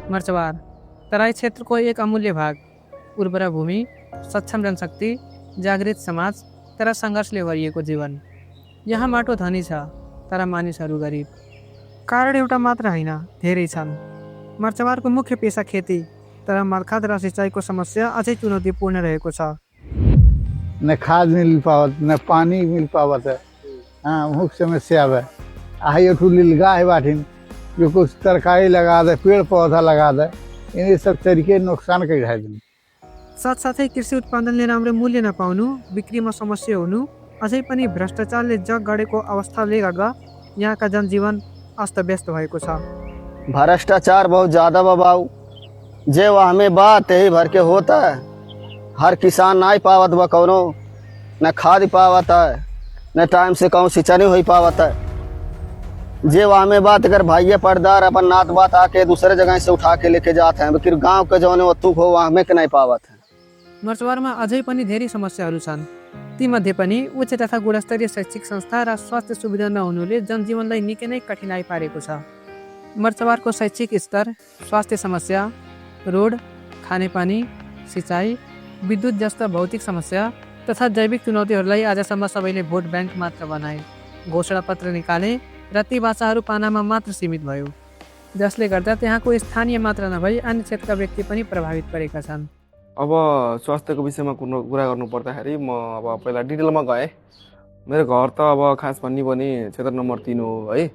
मर्चवार तराई क्षेत्रको एक अमूल्य भाग, उर्वरा भूमि, सक्षम जनशक्ति, जागृत समाज तर सङ्घर्षले भरिएको जीवन। यहाँ माटो धनी छ तर मानिसहरू गरिब। कारण एउटा मात्र होइन, धेरै छन्। मर्चवारको मुख्य पेसा खेती, तर मर्खात र सिँचाइको समस्या अझै चुनौतीपूर्ण रहेको छ। न खाद मिल पावत, न पानी मिल पावत है। हाँ, मुख्य समस्या है। आई लीलगा है बाठिन, जो कुछ तरकारी लगा दे, पेड़ पौधा लगा दे, इन्हीं सब तरीके नुकसान कर रहे हैं। साथसाथै कृषि उत्पादनले राम्रो मूल्य नपाउनु, बिक्रीमा समस्या हुनु, अझै पनि भ्रष्टाचारले जग गढेको अवस्थाले गर्दा यहाँका जनजीवन अस्तव्यस्त भएको छ। भ्रष्टाचार बहुत ज़्यादा बबाऊ, जे वह हमें बात यही भर के होता है। हर किसान ना ही पावत बा कौनो, न खाद पावत है, न टाइम से कहूँ सिंचाई हो पावत है। जे वह हमें बात अगर भाइये पर्दार अपन नात बात आके दूसरे जगह से उठा के लेके जाते हैं, फिर गाँव के जौने वस्तु हो वहाँ हमें के नहीं पावत है। मर्चवारमा अझै पनि धेरै समस्याहरू छन्। तीमध्ये पनि उच्च तथा गुणस्तरीय शैक्षिक संस्था र स्वास्थ्य सुविधा नहुनुले जनजीवनलाई निकै नै कठिनाइ पारेको छ। मर्चवारको शैक्षिक स्तर, स्वास्थ्य समस्या, रोड, खानेपानी, सिँचाइ, विद्युत जस्ता भौतिक समस्या तथा जैविक चुनौतीहरूलाई आजसम्म सबैले भोट ब्याङ्क मात्र बनाए, घोषणा पत्र निकाले र ती भाषाहरू पानामा मात्र सीमित भयो, जसले गर्दा त्यहाँको स्थानीय मात्र नभई अन्य क्षेत्रका व्यक्ति पनि प्रभावित परेका छन्। अब स्वास्थ्यको विषयमा कुरा गर्नु पर्दाखेरि म अब पहिला डिटेलमा गएँ। मेरो घर त अब खास भन्ने भने क्षेत्र नम्बर 3 हो है,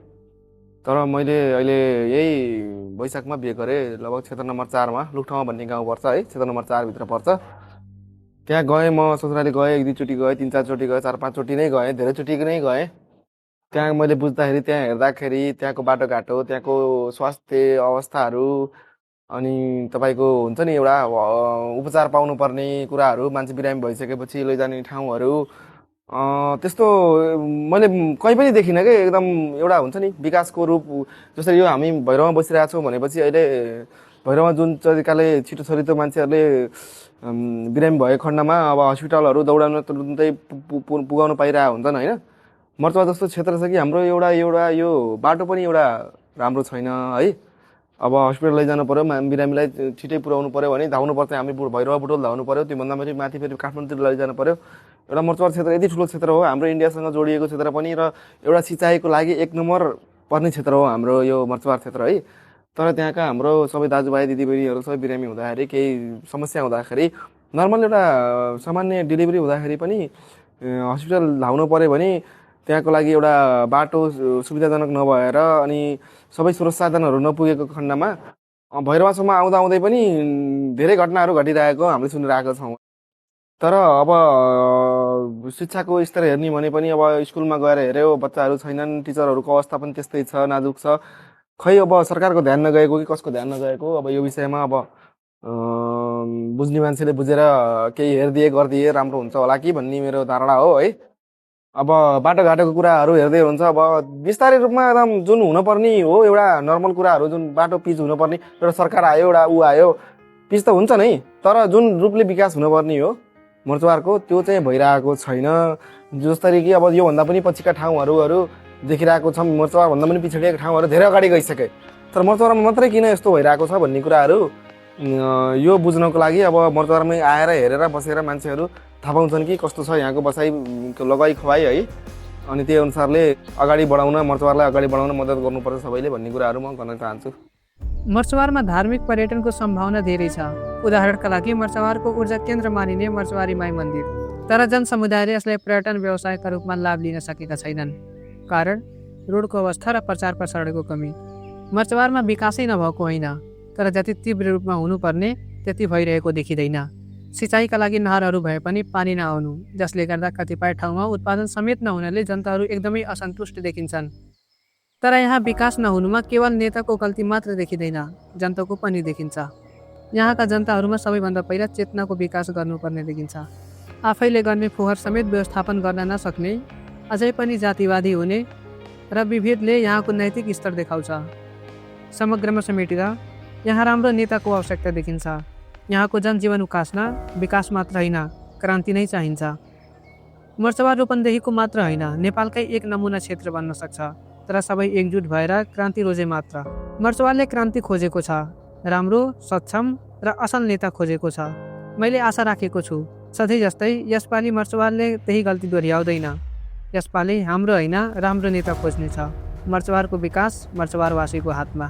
तर मैले अहिले यही वैशाखमा बिहे गरेँ। लगभग क्षेत्र नम्बर 4मा लुकठाउँमा भन्ने गाउँ पर्छ है, क्षेत्र नम्बर 4 भित्र पर्छ। त्यहाँ गएँ, म ससुराली गएँ, 1-2 चोटि गएँ, 3-4 चोटि गएँ, 4-5 चोटि नै गएँ, धेरै चोटि नै गएँ। त्यहाँ मैले बुझ्दाखेरि, त्यहाँ हेर्दाखेरि त्यहाँको बाटोघाटो, त्यहाँको स्वास्थ्य अवस्थाहरू, अनि तपाईँको हुन्छ नि एउटा उपचार पाउनुपर्ने कुराहरू, मान्छे बिरामी भइसकेपछि लैजाने ठाउँहरू, त्यस्तो मैले कहीँ पनि देखिनँ कि एकदम एउटा हुन्छ नि विकासको रूप। जसरी यो हामी भैरवमा बसिरहेको छौँ भनेपछि अहिले भैरवमा जुन तरिकाले छिटो छरितो मान्छेहरूले बिरामी भएको खण्डमा अब हस्पिटलहरू दौडाउन तुरुन्तै पुगाउनु पाइरहेको हुन्छन् होइन। मर्चवा जस्तो क्षेत्र छ कि हाम्रो एउटा यो बाटो पनि एउटा राम्रो छैन है। अब हस्पिटल लैजानु पऱ्यो, बिरामीलाई छिटै पुऱ्याउनु पऱ्यो भने धाउनु पर्छ, हामी भैरवा बुटोल धाउनु पऱ्यो, त्योभन्दा माथि फेरि काठमाडौँतिर लैजानु पऱ्यो। एउटा मर्चवार क्षेत्र यति ठुलो क्षेत्र हो, हाम्रो इन्डियासँग जोडिएको क्षेत्र पनि, र एउटा सिँचाइको लागि 1 नम्बर पर्ने क्षेत्र हो हाम्रो यो मर्चवार क्षेत्र है। तर त्यहाँका हाम्रो सबै दाजुभाइ दिदीबहिनीहरू सबै बिरामी हुँदाखेरि, केही समस्या हुँदाखेरि, नर्मल एउटा सामान्य डेलिभरी हुँदाखेरि पनि हस्पिटल धाउनु पऱ्यो भने त्यहाँको लागि एउटा बाटो सुविधाजनक नभएर अनि सबै स्रोत साधनहरू नपुगेको खण्डमा भैरवासम्म आउँदै पनि धेरै घटनाहरू घटिरहेको हामीले सुनिरहेको छौँ। तर अब शिक्षाको स्तर हेर्ने भने पनि अब स्कुलमा गएर हेऱ्यो, बच्चाहरू छैनन्, टिचरहरूको अवस्था पनि त्यस्तै छ, नाजुक छ। खै अब सरकारको ध्यान नगएको कि कसको ध्यान नगएको, अब यो विषयमा अब बुझ्ने मान्छेले बुझेर केही हेरिदिए गरिदिए राम्रो हुन्छ होला कि भन्ने मेरो धारणा हो है। अब बाटोघाटोको कुराहरू हेर्दै हुन्छ, अब बिस्तारै रूपमा एकदम जुन हुनुपर्ने हो एउटा नर्मल कुराहरू, जुन बाटो पिच हुनुपर्ने, एउटा सरकार आयो, एउटा आयो, पिच त हुन्छ नै, तर जुन रूपले विकास हुनुपर्ने हो मर्चवारको त्यो चाहिँ भइरहेको छैन। जसरी कि अब योभन्दा पनि पछिका ठाउँहरू देखिरहेको छ, मर्चवारभन्दा पनि पिछडिएका ठाउँहरू धेरै अगाडि गइसके, तर मर्चवारमा मात्रै किन यस्तो भइरहेको छ भन्ने कुराहरू यो बुझ्नको लागि अब मर्चवारमै आएर हेरेर बसेर मान्छेहरू थाहा पाउँछन् कि कस्तो छ यहाँको बसाइ लगाइ खुवाइ है। अनि त्यही अनुसारले अगाडि बढाउन, मर्चवारलाई अगाडि बढाउन मद्दत गर्नुपर्छ सबैले भन्ने कुराहरू म गर्न चाहन्छु। मर्चवारमा धार्मिक पर्यटनको सम्भावना धेरै छ। उदाहरणका लागि मर्चवारको ऊर्जा केन्द्र मानिने मर्चवारी माई मन्दिर, तर जनसमुदायले यसलाई पर्यटन व्यवसायका रूपमा लाभ लिन सकेका छैनन्। कारण रोडको अवस्था र प्रचार प्रसारणको कमी। मर्चवारमा विकासै नभएको होइन, तर जति तीव्र रूपमा हुनुपर्ने त्यति भइरहेको देखिँदैन। सिँचाइका लागि नहरहरू भए पनि पानी नआउनु, जसले गर्दा कतिपय ठाउँमा उत्पादन समेत नहुनाले जनताहरू एकदमै असन्तुष्ट देखिन्छन्। तर यहाँ विकास नहुनुमा केवल नेताको गल्ती मात्र देखिँदैन, जनताको पनि देखिन्छ। यहाँका जनताहरूमा सबैभन्दा पहिला चेतनाको विकास गर्नुपर्ने देखिन्छ। आफैले गर्ने फोहोर समेत व्यवस्थापन गर्न नसक्ने, अझै पनि जातिवादी हुने र विभेदले यहाँको नैतिक स्तर देखाउँछ। समग्रमा समेटेर यहाँ राम्रो नेताको आवश्यकता देखिन्छ। यहाँको जनजीवन उकास्न विकास मात्र होइन, क्रान्ति नै चाहिन्छ। मर्चवार रूपन्देहीको मात्र होइन, नेपालकै एक नमुना क्षेत्र बन्न सक्छ, तर सबै एकजुट भएर क्रान्ति रोजे मात्र। मर्चवारले क्रान्ति खोजेको छ, राम्रो, सक्षम र असल नेता खोजेको छ। मैले आशा राखेको छु सधैँ जस्तै यसपालि मर्चवारले त्यही गल्ती दोहोऱ्याउँदैन। यसपालि हाम्रो होइन राम्रो नेता खोज्ने छ। मर्चवारको विकास मर्चवारवासीको हातमा।